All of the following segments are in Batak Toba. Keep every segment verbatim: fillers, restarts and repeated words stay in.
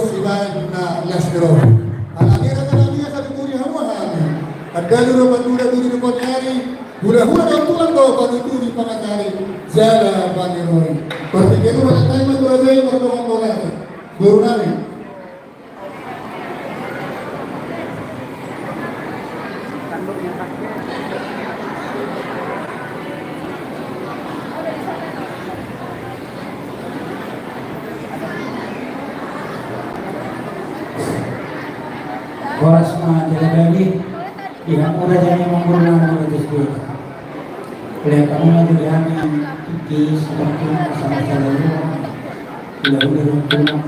sibaen na las ni roha. Alani i raja nami, asa dituri hamu hami. Andadu do panduda, duri do paniari, hulahula dohot tulang do panuturi pangajari jala paniroi. Partingkian i ma, taima tu raja i mardongan bola. Boru nami. Horas ma jala daging di hamu raja ni amangboru nami, raja Sidika. Lehon hamu ma tu hami tingki, samping, sama-sama. Hulahula dohot tulang.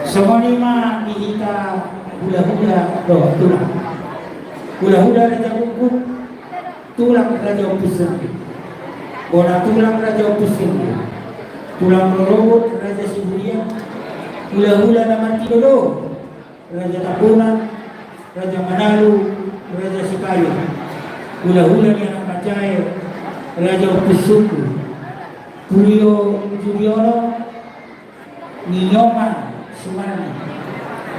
Songon i ma di hita hulahula dohot tulang. Hulahula raja gukguk, tulang raja ompus senggu. Bona tulang raja ompus senggu. Tulang rorobot raja Sibulian. Hulahula na martinodohon. Raja Tambunan, Raja Manalu, Raja Sipayo. Hulahula ni anak manjae, raja ompus senggu. Tulio Juliono, ni Nyoman Sumarni,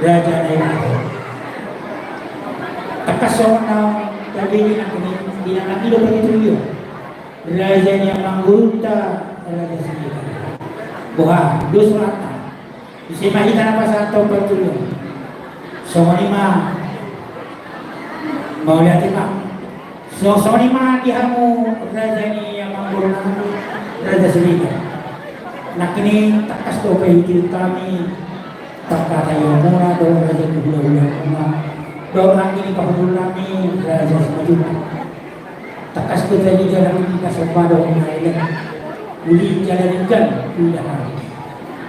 raja Nailaho. Tangkas songon na tabege nangkin i, di na mangido bagi Tulio. Raja ni amangborunta, raja Sidika. Boha, dos rohanta. Ise ma hita na pasahat tu parjolo. Songon i ma. Mauliate ma. So, songon i ma di hamu raja ni amangboru nami, raja Sidika. Nangkin i tangkas do pahition hami pangkataionmuna dohot raja ni hulahulamuna. Dohot nangkin i pahundul nami raja Simanjuntak. Tangkas do taida nangkin i na somba dohot na elek. Uli jala denggan huida hami.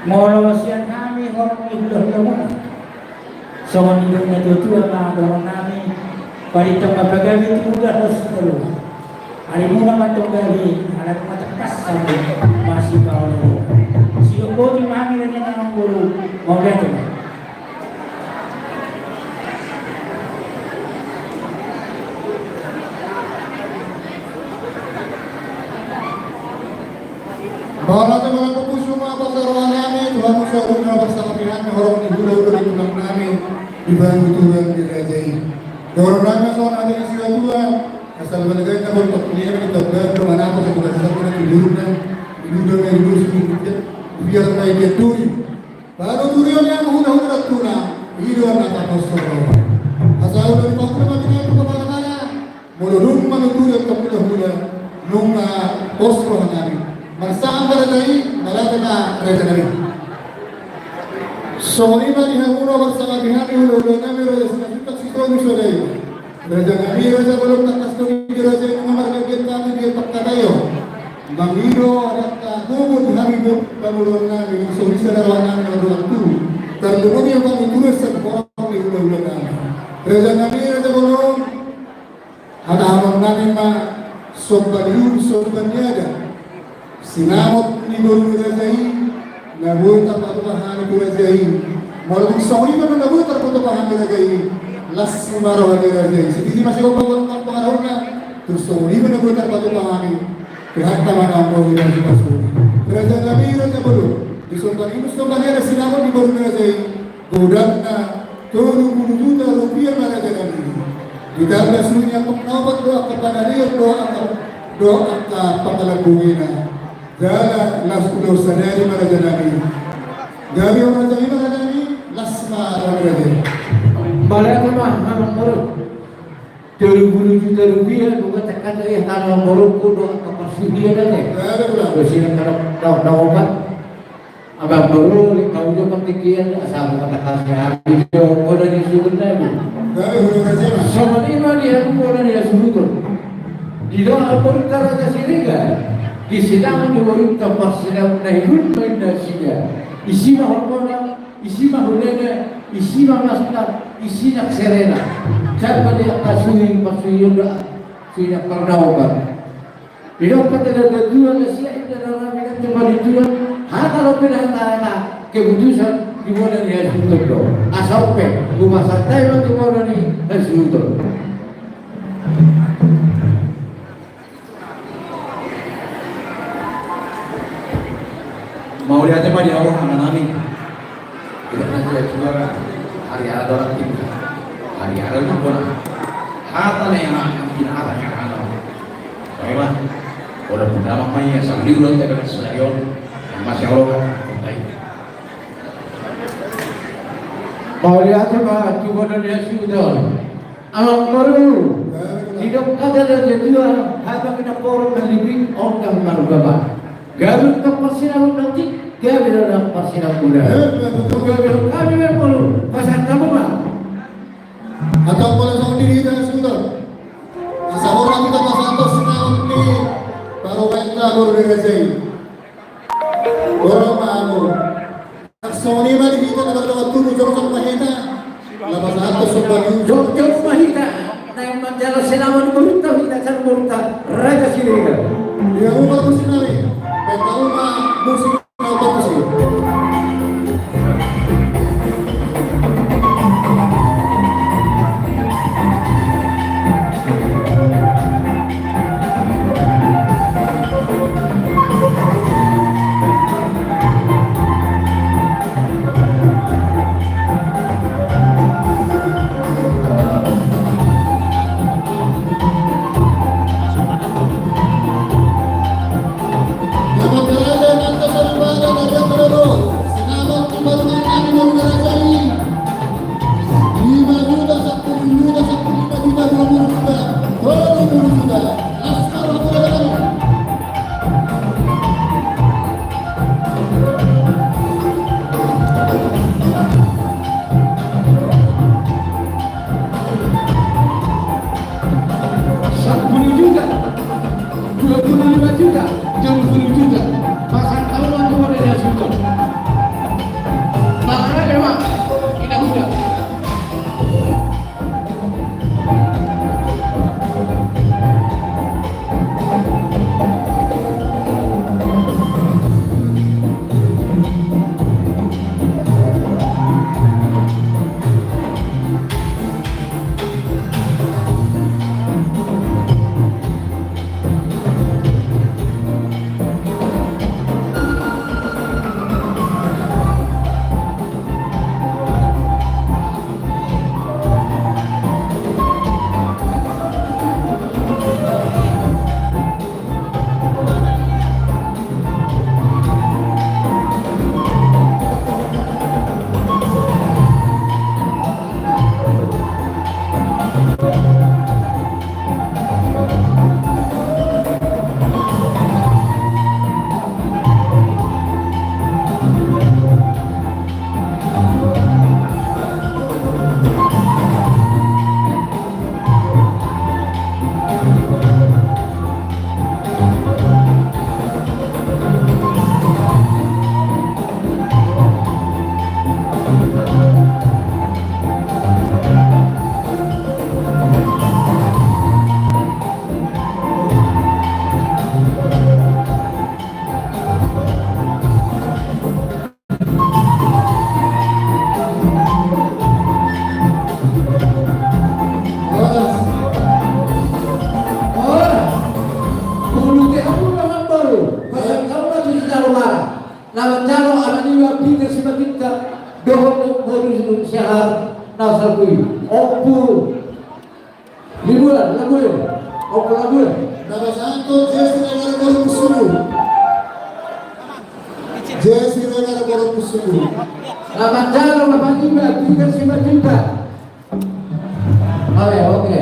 Molo sian hami horong ni hulahulamuna, songon nidok ni natuatua ma dohonon nami: Parintong ma pagabe, tumundalhon sitadoan. Arimuna ma antong gabe, ala nunga tangkas hamu masipaolooloan. Sidok boti ma hami raja ni amangboru. Mauliate ma. Mauliate ma, mauliate ma, pasahat roha nami tu hamu saluhutna, pasahat hami horong ni hulahula ni tulang nami di panuturion ni raja i. Dohonon nami songon hata ni situatua: Asal balga i na bontok ni ari, di tongga do manapos, di tongga do manapos, di tongga do manapos. Biar na i dia turi. Baru turion ni hulahula dohot tulang, i do na tapos roha. Asa olo ni pahula ma binai tu kapala mana, molo dung manuturi antong hulahula, nunga pos roha nami. Marsahat ma raja i, mauliate ma raja nami. Songon i ma di hamu na marsahat di hami hulahula nami, raja Simanjuntak, Sitogu, Sodaewa. Raja nami, raja bolon, tangkas do di raja i nunga margabean hami di pangkataion. Mangido adat na gogo di hami dohot pamoruon nami, songon i sada roha nami na mardomu tu. Tarlumobi ma panuturion sian horong ni hulahula nami. Raja nami, raja bolon, hatahonon nami ma somba ni luhut, somba ni adat. Sinamot ni boru ni raja i, na boi tarpatupa hami tu raja i. Molo dung songon i ma na boi tarpatupa hami raja i, las ma roha ni raja i. Sititi ma sigompa pangarahutna, tung songon i ma na boi tarpatupa hami. Pihakta ma na boi tarpatupa hami. Raja nami, raja bolon, di somba ni luhut, somba ni adat, sinamot ni boru ni raja i. Godangna tolu pulu juta rupiah ma raja nami. Ditanda suhi ni angka na opat do angka panarian do angka, do angka pangalambogina. Jala las ulos sadari ma raja nami. Gabe on raja i ma raja nami, las ma raja nami. Mauliate ma amangboru. Tolu pulu juta rupiah, nunga tangkas i hata amangborungku do angka parsuhian ate. Gabe ulang. Parsuhian angka na, na, na opat. Amangboru, lek hau jo partingkian, asa mangkatahon hami jo poda ni suhut nami. Songon i ma di hamu poda ni hasuhuton. Didok amangborunta raja Siregar, di sinamot ni borunta parsinamot na hibul ma inna sida. Isi ma horbo na, isi ma hulena, isi ma masna, isi na serena. Jala di angka suhi, parsuhion do, suhi na parnaoban. Didok hata ni natuatua, na sian inda na rame na tupa di tuan, hata do pe na hata, hata keputusan di bona ni hasuhuton do. Asa on pe, hupasahat hami ma tu bona ni hasuhuton. Mauliate ma di hamu amang nami. Ida na tua-tua, ari-ari dorang tinggal. Ari-ari dorang tinggal. Hata na yang akan kita hata yang akan. Baik, Bang. Udah punya apa ya? Sambil udah kita kasih lagi, Om. Masya Allah, Bang. Baik. Mauliate ma tu gona dia sudah. Amang boru, didok hata na tua-tua, hata na pola na lipik, ondang marugama. Gabe tong parsinabon nanti, gabe tong parsinabon muda. Eh, betul. Gabe tong gabe amang boru, pasahat hamu ma. Atau boleh sama diri dan sudah. Asa hormat kita pasahat sinabon ni, baru baik kita boru dari Aceh. Boru ma hamu. Songon i ma di hita na mardongan tubu, jongjong ma hita. Lapas atas sobat. Jongjong ma hita. Naeng manjalo sinamot boruta hita, sian boruta Raja Siregar. Ia umat musim nari. Peta uma musim nari. Sepuluh juta, dua puluh lima juta, tiga puluh juta. Pasahat hamu ma tu gona dia sudah. Makanya, Mak, kita buka. Mauliate ma tu amang boru, pasahat hamu ma tu si Jalomara. Na manjalo anak niba Peter Simanjuntak, dohot boru Sinuhun Siahaan, na salpu i. Ompu Libuan, Labuan. Ompu Labuan. Na pasahathon Jesse Regar boru Pusulu. Jesse Regar boru Pusulu. Na manjalo bapa niba Peter Simanjuntak. Oke, oke.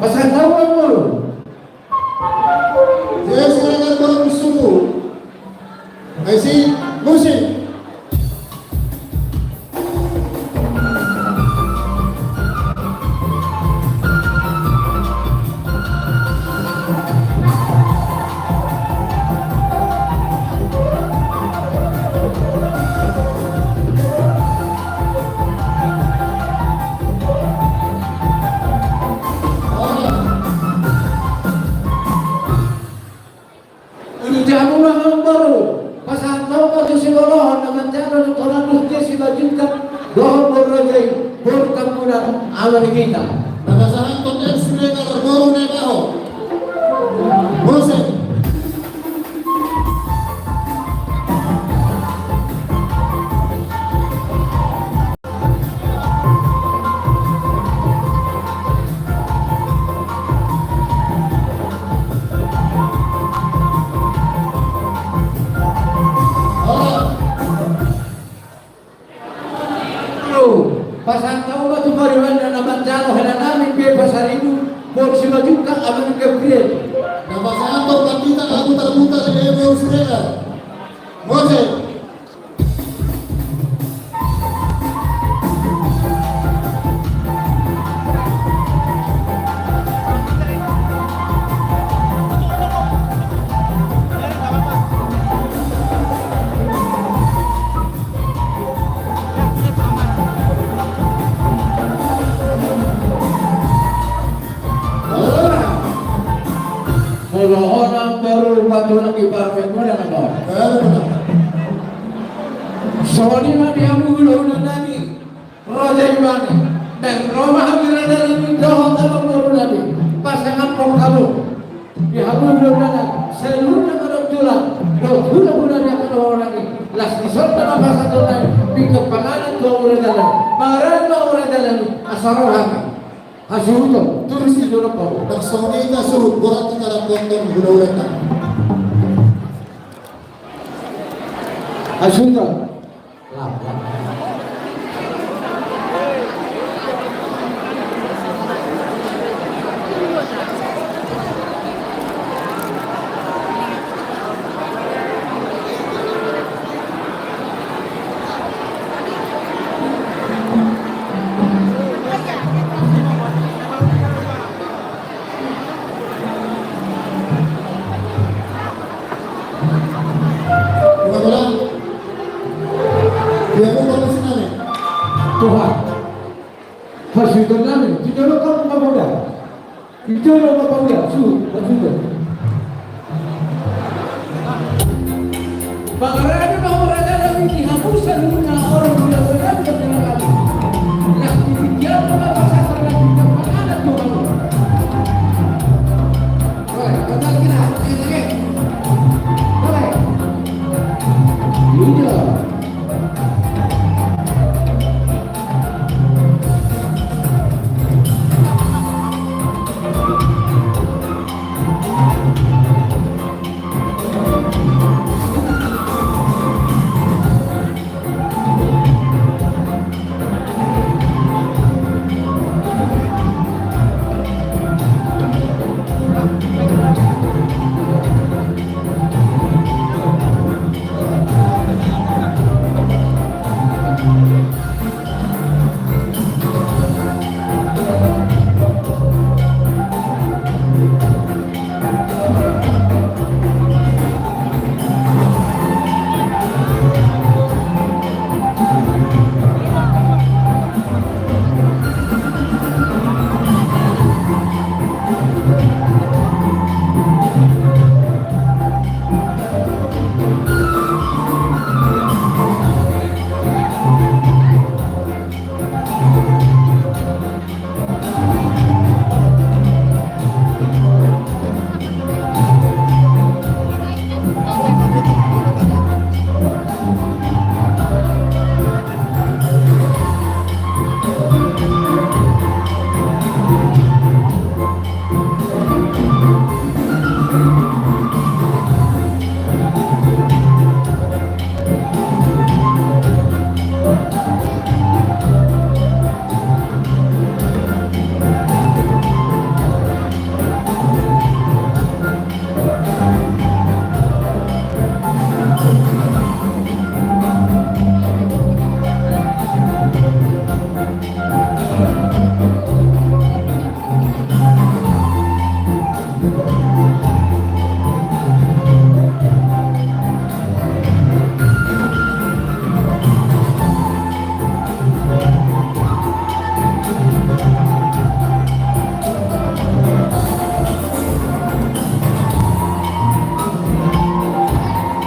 Pasahat hamu ma boru. Jesse Regar boru Pusulu. Aisi, musik. Uduti hamu ma amang boru, pasahat hamu ma tu sibolohon na manjalo ni Torandus Jesse Simanjuntak, dohot boru raja i, boru Tambunan, ama ni hita. Na pasahathon Jesse Regar boru Nebaho. Musik. Mose. Molo hona baru patulang di parmen muna na kau. Songon i ma di hamu hulahula nami, raja i bani. Dang ro ma hami raja nami dohot amangboru nami pasangaphon hamu. Di hamu hulahula nami, saluhutna na tulang dohot hulahula ni angka dongan nami, las di son na pasahaton nami, di panganan tu hamu raja nami, mangaranto hamu raja nami, asa ro hami. Hasuhuton, turis di dolok paru. Dang songon i hasuhut, borat hita lampotton hulahulanta. Hasuhuton. Lam, lam. Tuhan. Hasuhuton nami, di dolok hamu ma poda. Ito do bapak uya, su, bapak uya. Pangarahon ma hurang nami di hamu saluhutna orang muda-muda dan anak-anak. Nah, di pikiran ma pasahaton nami di panganan tu hamu. Woi, batal kira, oke, oke. Woi. Iya.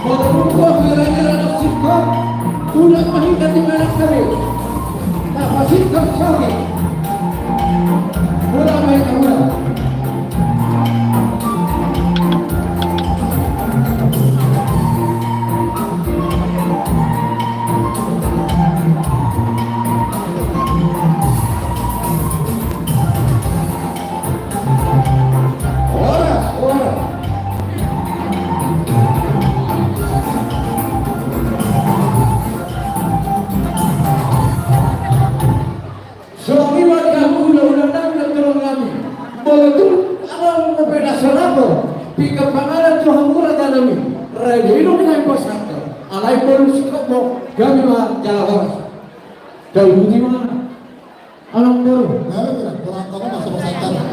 Molo dung hira-hira na singkop, tulang ma hita di mana sari. Tapasingkop sari. Mula ma hita mula. Ora, ora. Songon i ma di hamu hulahula nami, na tolong nami. Molo Jadi, lu kena pasangan. Alai boru sikap mo, gabe ma jala horas. Jala budi ma. Alang boru. Gabe ma, kurang kamu masuk pasangan.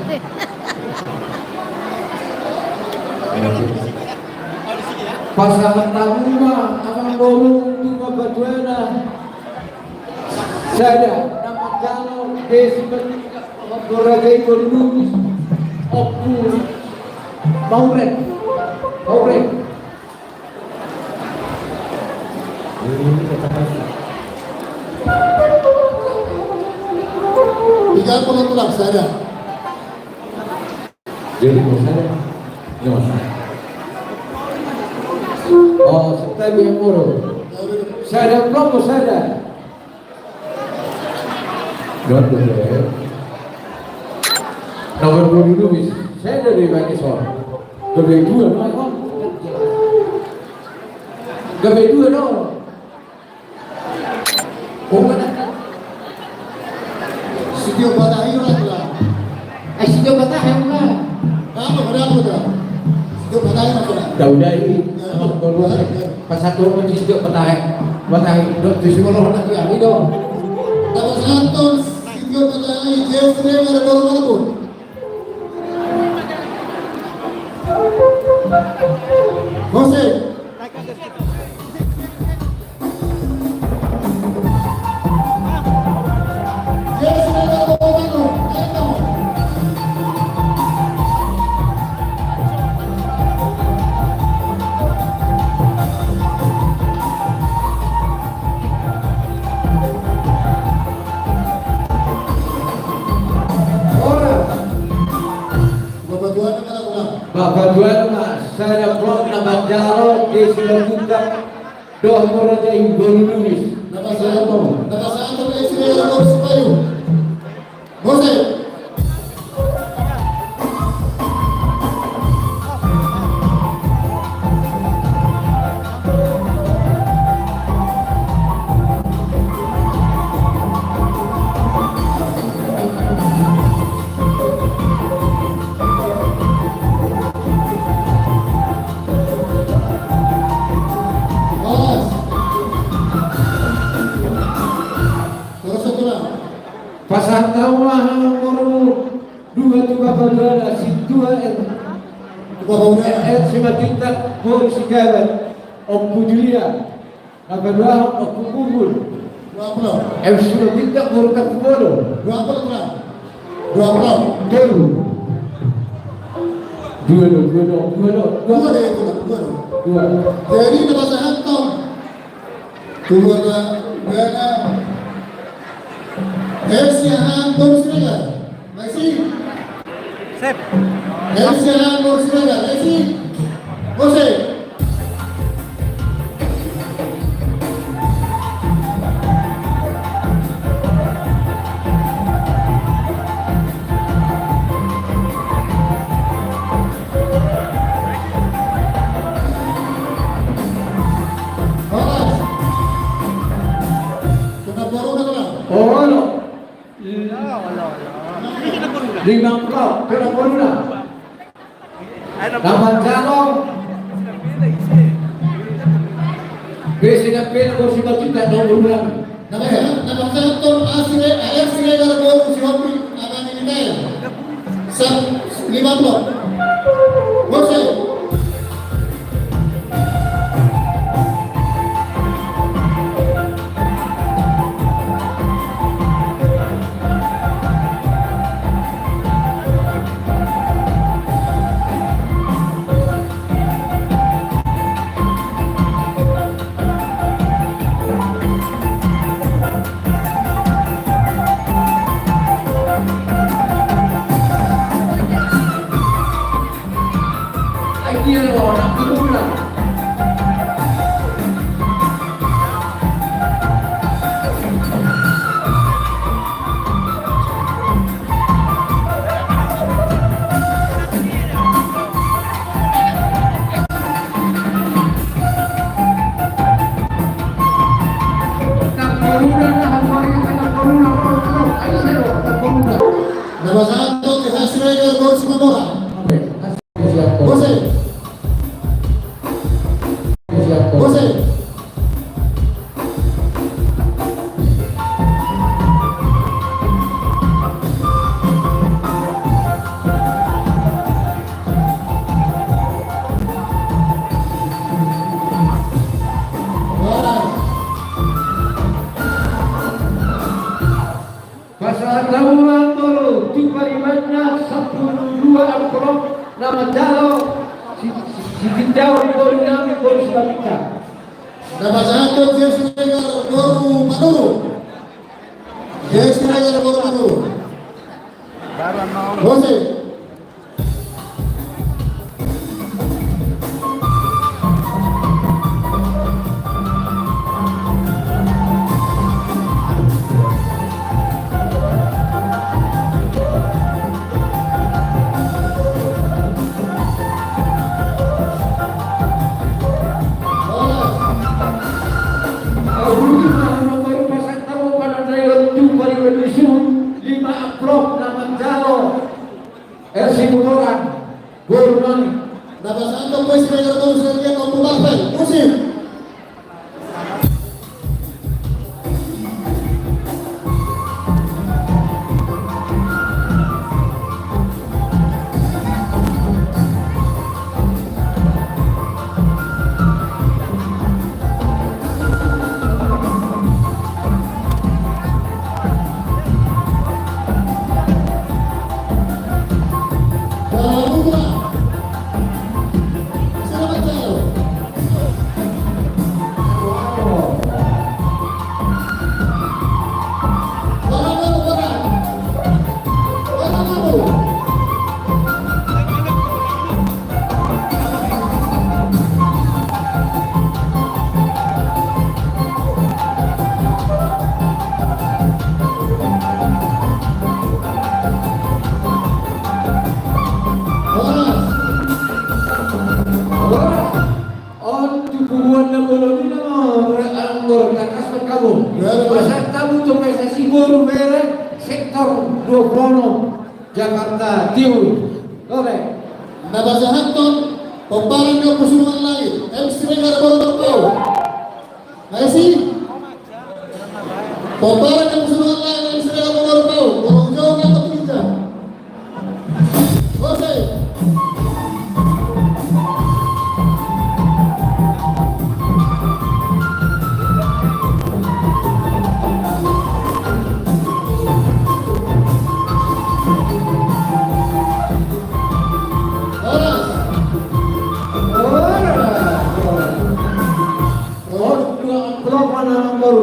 Pasangan tamu ma, alang boru, tu bapa tuana. Sada, nama jalo, desi bertiga, Raja Ibu Lubis, Ompu Maurek, Maurek. Tiga puluh tulang sada. Jadi mau sada. Ini mau sada. Oh, sada yang boru. Sada, belum mau sada. Dua puluh dua ya. Nomor dua puluh dua bis. Saya dari Bani Sor. Gabe dua, no, Bang? Gabe dua, no? Oh, mana? Sitio Batahi, no, Bang? Eh, Sitio Batahi, no, Bang? Apa, ada apa, dah? Sitio Batahi, no, Bang? Tahu dari, ya, sama keluar. Ya. Pas satu orang di situ, Batahi. Batahi, dok, di sini orang nak lihat, ini dong. Dapat satu, Sitio Batahi, Jeffrey, ada orang mana pun. Jose. Jeffrey, ada orang mana pun. Bapa tuan ma, sada blok na manjalo di Simanjuntak, dohot Raja Ibu Lubis. Nama satu, nama satu, S D R Sipayu. Musik. Pasahat ma hamu nomor dua tu bapa tuana, Sintua R. Bapa tuana. R Simanjuntak, boru Sigabat, Ompu Julia. Na paduahon, Ompu Kumbul. Dua puluh. R Simanjuntak, boru Tampubolon. Dua puluh, Tuan. Dua puluh. Tolu. Dua do, dua do, dua do. Dua do, dua do, dua do. Dua. Jadi, na pasahathon. Keluarga, keluarga. R Siahaan, boru Siregar. Messi. Sip. Messi, Alan, Morsi, Vega, Messi. Jose. Horas. Kena baru dah, Bang. Oh, no. Lima puluh, pira puluh na? Dapot jalo. Besi na pira, bosi na pira, dua puluh na. Na pasahathon, na pasahathon, asli, asli, gara-gara boru si Hopi, anak ini kaya. Sa-, lima puluh. Bosi. Na pasahathon tu Hasrega, boru Simamora. Musik. Musik. Pasahat hamu ma boru tu paribanna sampulu dua amplop na manjalo si, si, sitindaon boru nami boru Silabitta. Na pasahathon Jessica boru Manurung. Jessica boru Manurung. Musik. Lima amplop na manjalo. Ersi Butoran, boru nami. Na pasahathon Jessica boru Silabitta, Kompu Marvel. Musik. On tu punguan na bolon i nama, anggo tangkas ma hamu. Pasahat hamu tu P S S I boru Bere, sektor dua puluh enam, Jakarta Timur. Oke. Na pasahathon pomparan ni Ompu Sinuan Langit, M C Regar boru Marpau. Ayo si. Pomparan ni Ompu Sinuan Langit, M C Regar boru Marpau. Boru Jawa Timur.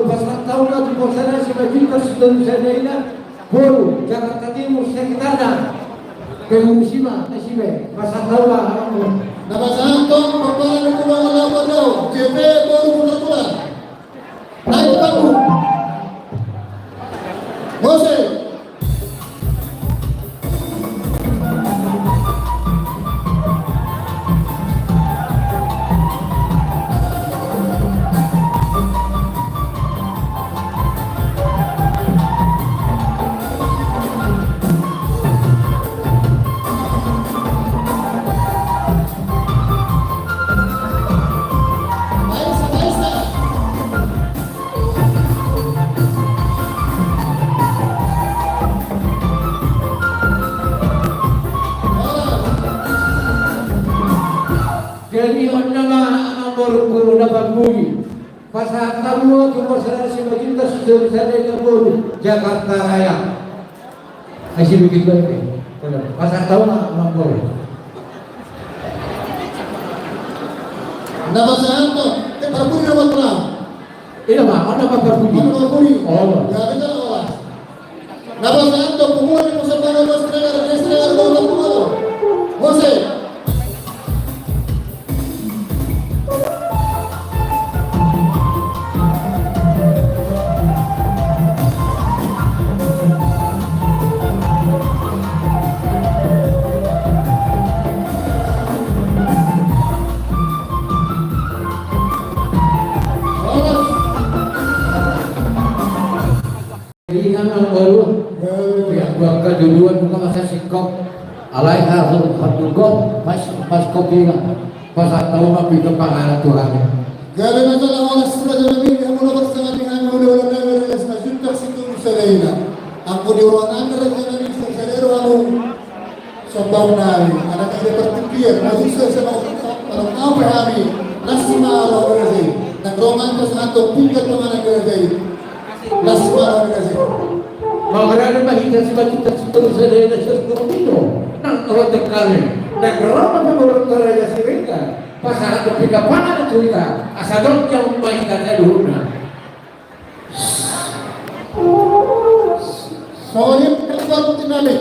Pasahat hamu ma tu pomparan ni Ompu Sinuan Langit, boru Jakarta Timur, sekitarna. Pengungsi ma, na sibe, pasahat hamu ma. Na pasahathon pomparan ni Ompu Sinuan Langit, J P boru Butoran. Naik, Pak. Musik. Jadi on nama amang borungku na parpudi. Pasahat hamu ma tu Marsadan Simanjuntak, Sudari Sadari na boru Jakarta Raya. Ai si bikin baik. Pasahat hamu ma amang boru. Na pasahat hamu, eh, parpudi nama tu na. Iya ma, on nama parpudi. On nama parpudi. Oh. Ya, betul, oh. Na pasahat hamu tu punguan ni Pusat Pangurus Siregar, Siregar, Siregar, Siregar. Musik. Jadi, kan, anggo on, ya, buat keduduan bukan masa sikap. Alai harus, harus kok, pas, pas kopi, kan. Pas atau mah, pintu panganan Tuhan. Gabe ma jala horas raja nami, di hamu na parsangap hami, ulaon nami raja Simanjuntak Sitolu Sada Ina. Anggo di roha nami raja nami, sada-sada do hamu sombaon nami. Alana di partingkian, manusia sama orang tahu hami. Las ma roha ni raja i. Nang roha nami pasahathon pinggan panganan ni raja i. Las ma roha ni raja i. Mangarade ma hita Simanjuntak Sitolu Sada Ina, sian Gurutino. Nang roha ni hami. Nang roha ni hami, raja Siregar. Pasahat do pinggan panganan tu hita, asa dong jam ma hita saluhutna. Songon i ma di nami.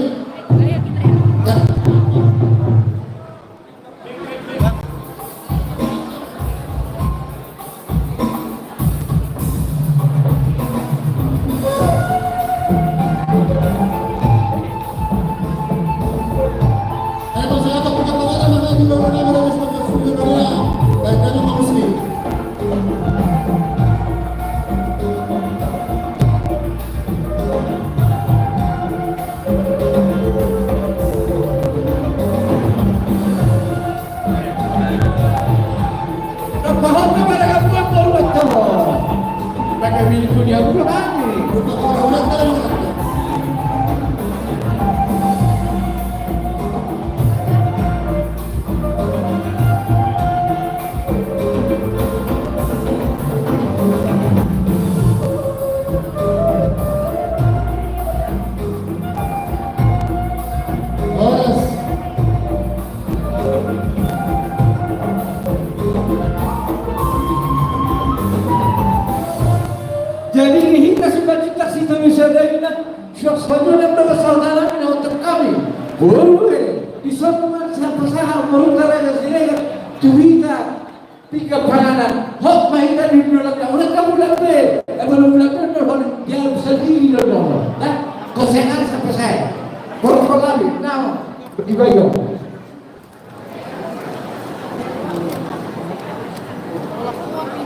Jadi di hita Simanjuntak Sitolu Sada Ina, siok sajo na bersaudara na untuk kami. Boru e, di sono man sapasahat boru raja Siregar, tu hita pinggan panganan, hot ma hita di bulan, ulang ka bulan be, eh, bulan, bulan be, bulan, dia bisa diri lo dong, nah, kau sehat sampai saya, boru kau lagi, nah, dibayar.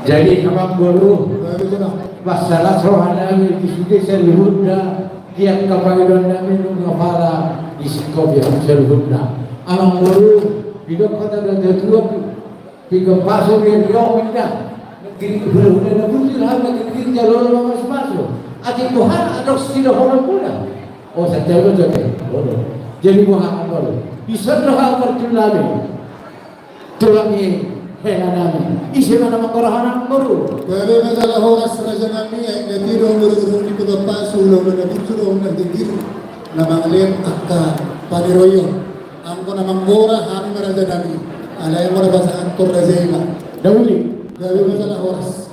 Jadi amang boru, masalah roha nami di sude saluhutna, di angka pangidoan nami nunga pala disingkop saluhutna. Amang boru, didok hata na tua-tua, pinggan pasu dia di on inda. Hula-hula na bujur hami, na girgir jalo na masu-masu. Atik boha adong sidohononmuna. Oh, santai do, santai. Jadi boha, amang boru, dison do hami martulami. Tulang i, hela nami. Ise ma na mangkorahon, amang boru? Gabe ma jala horas raja nami, aek na tido, murung-murung di pinggan pasu, hula-hula na bujur, hula-hula na girgir, na mangalean angka paniroion. Anggo na manggora hami ma raja nami. Alai anggo na pasahathon raja i ma. Dauli. Gabe ma jala horas.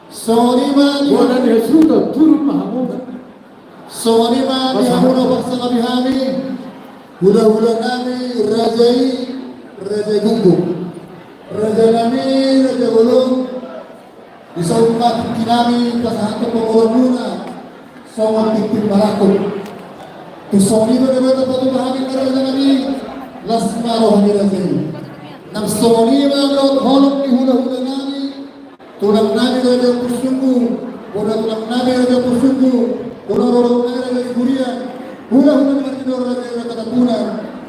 Songon i ma di bona ni hasuta turun ma hamu. Songon i ma di hamu na parsangap hami, hula-hula nami raja i, raja i gunggung. Raja nami raja bolon, dison ma tingki nami pasahathon pangurupion muna songon tingting marangkup. Tu songon i do na boi tapatupa hami raja nami, las ma roha ni raja i. Nang songon i ma dohot holong ni hula-hula nami, tulang nami raja Pusunggu, bona tulang nami raja Pusunggu, bona rorong nami raja Siburian, hula-hula ni martinodohon raja i, raja Tampunan,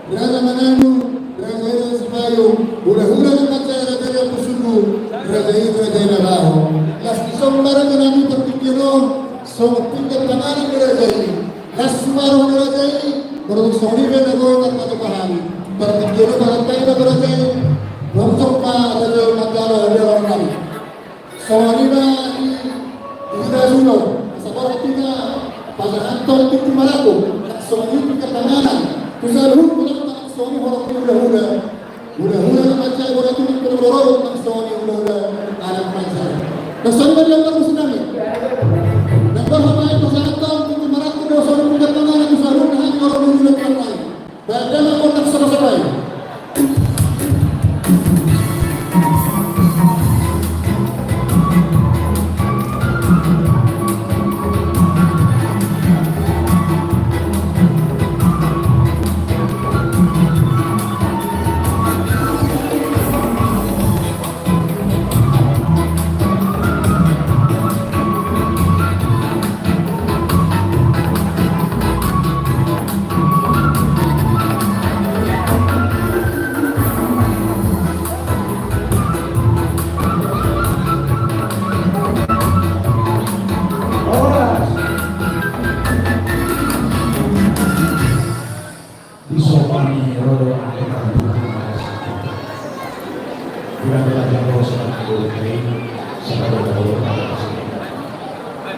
raja Manandu, raja i raja Sipayung, hula-hula na mansai raja i raja Pusunggu, raja i raja i na laho. Las dison ma raja nami partingkian on, songon pinggan panganan ni raja i. Las ma roha ni raja i, berarti songon i pe na boi tapatupa hami. Partingkian on pasahat hami ma tu raja i, langsung ma raja i manjalo di roha nami. Songon i ma di hita sulo, asa boi hita pasahathon tingting marangkup, songon i pinggan panganan tu saluhut, songon i holong ni hula-hula. Hula-hula na mansai, bona tulang, bona rorong, songon i hula-hula anak mansai. Songon i ma di angka musu nami. Nang boi hami pasahathon tingting marangkup, songon i pinggan panganan tu saluhut hami, hula-hula nami. Baen damang gondang saba-saba i.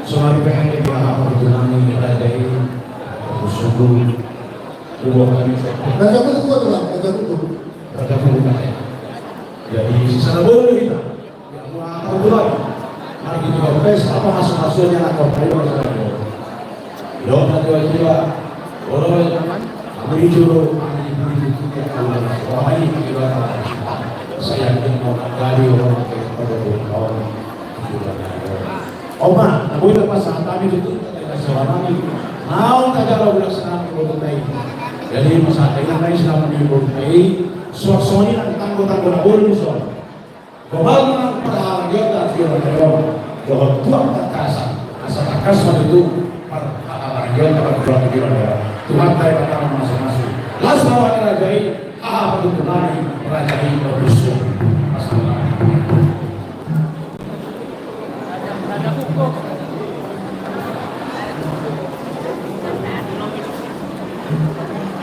Sonari pe hami di aha partulang ni raja i, sungguh, ubo kami. Raja Kutu, Tulang, Raja Kutu. Raja Kutu, ya. Jadi, sisada bolu hita. Ya, mua partulang. Mari kita pesta apa maksud-maksudnya nak kau tahu, Raja Kutu. Yo, tadi waktu juga, boleh, kami dulu, kami dulu, ya, kalau orang lain juga, saya yakin mau kembali orang ke pada tahun juga. Oma, tak boleh pas saat kami itu, kita suara kami. Mau tak jalan udah senang, boleh naik. Jadi, masa ini, naik selama ini, boleh naik. Suasana ini, tanggo-tanggo, boleh, suara. Gobalna parhalangionta di ulaon on, dohot tuak tangkasan, asa tangkas ma tutu parhalangionta partulang di ulaon on. Tuhanta Debata ma mamasu-masu. Las roha ni raja i, haha patutunami raja i, bersyukur.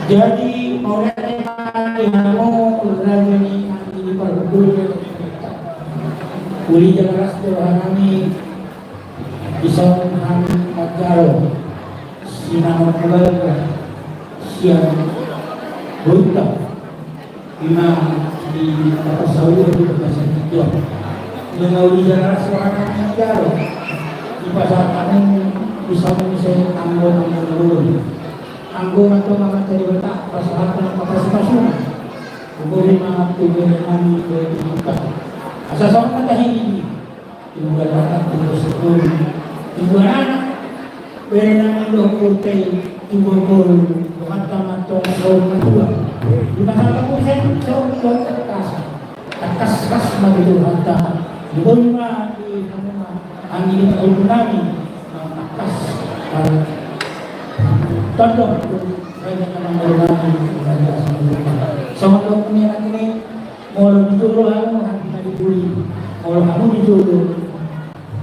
Jadi, mauliate ma di hamu, raja ni anggi parhundul. Uli jala las do rohanami, dison hami manjalo sinamot keluarga sian boruta. Ima di apa saudara di bahasa Indonesia. Nunga uli jala las rohanami manjalo. Dipasahat hamu dison muse anggo na marguru. Anggo na tong amanta Debata pasahathon pasu-pasuna. Umur lima tu berenami dua puluh empat. Asa songon na tahini di. Tubuan anak, tubuan sukun, tubuan anak. Berenami dohot boru i, tubuan boru. Tuhanta ma tong saur matua. Dipasahat hamu muse saur matua tangkas. Tangkas las ma di Tuhanta. Di boru ma di hamu ma. Anggi ni pahundulnami. Tangkas. Tondong. Raja na manggohi nami, raja na manggohi nami. Songon na nidok ni anak i, molo di jolo hamu, hami ma di huli. Molo hamu di jolo,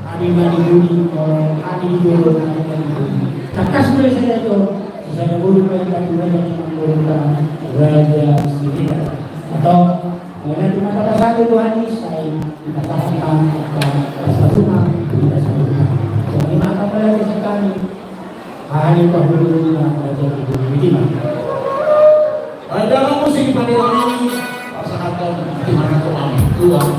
hami ma di huli. Molo hami di jolo, hami ma di huli. Tangkas do i sadia jo. Sisada boru ma hita tu raja na manggohi nami, raja Siregar. Atau Mauliate ma di Debata, Tuhan i, sai dipasahat ma angka pasu-pasuna di hita saluhutna. Songon i ma angka mauliate sian hami. Haha ni pahundulna raja i, di hita. Raja na musik paniroan i, pasahathon di mana tu ami, Tuhan.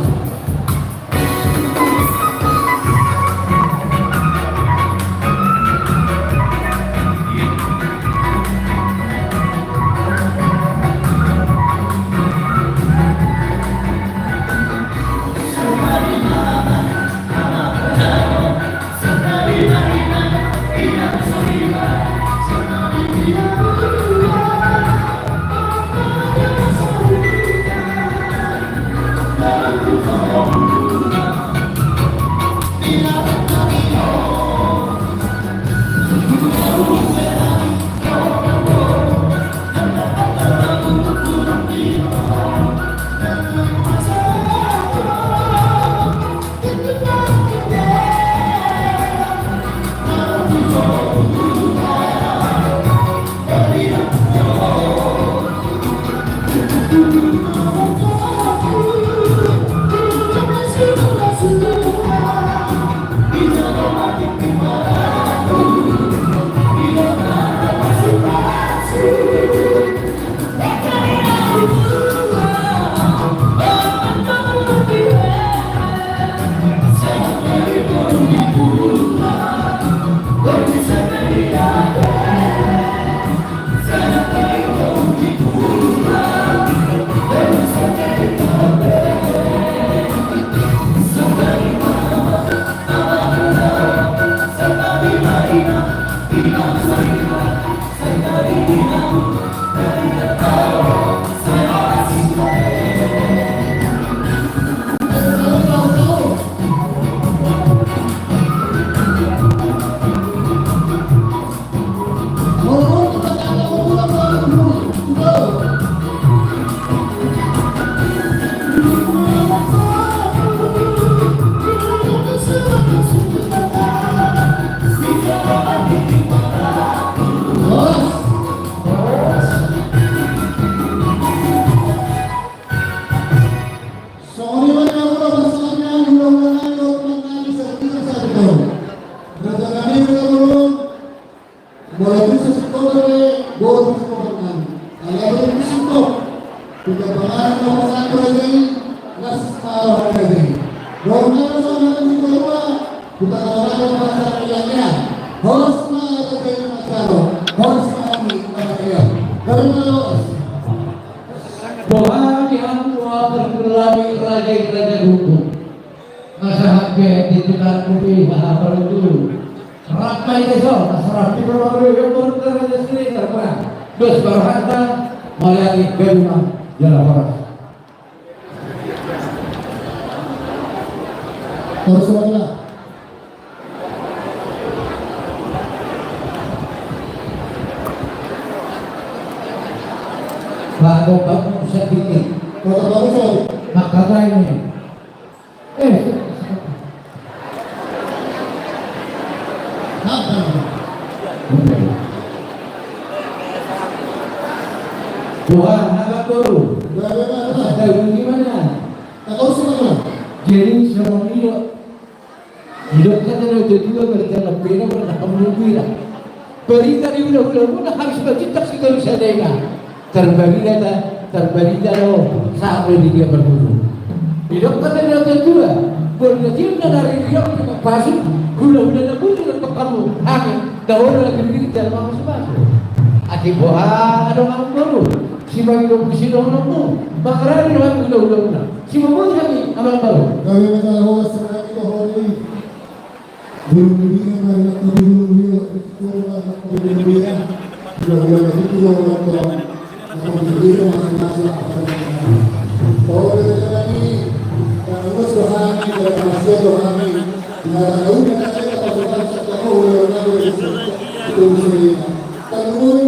Raja i, las ma roha ni raja i. Dohot na songon hata ni siborumuna, hutahonon ma hata ni raja i. Horas ma raja i manjalo, horas ma hami manjalo. Gabe ma horas. Boha di hamu, boha pargulami raja i, raja i hukum. Masa hak be di tukang kopi, haha, paruntu. Rap ma i dison, asal rap di rumah dulu, yang baru terus ada sini, terpulang. Dos baru harta, mauliate, gabe ma jala horas. Horas ma jala. Pak Gopal, bisa bikin. Pak Gopal, bisa. Makarai ini. Eh. Apa? Tuhan, apa guru? Tuhan, apa? Ada guru gimana? Tak tahu sih, Pak. Jadi, selama ini, didok hata ni natuatua, berjalan beda, berjalan menunggu. Barita ni hulahula muna harus macinta si ganup sadega. Tarbarita, tarbarita do sahat di dia parguru. Didok hata ni natuatua, boan na tinggal na ririot di pasu, hulahula na bujur di pasu, hami, na olo lagi diri dalam pasu-pasu. Ate boha adong amangboru, simangido pusi dohononmu, makarai do hami hulahula muna. Simangido hami amangboru. Kami minta horas, simangido hami. Bulung ni bina, mari nak kopi bulung ni bina, bulung ni bina. Bulung ni bina, bulung ni bina. Oh, dari tadi, yang urus rohani, dari manusia rohani. Nggak tahu, nggak tahu, nggak tahu, nggak tahu, nggak tahu, nggak tahu.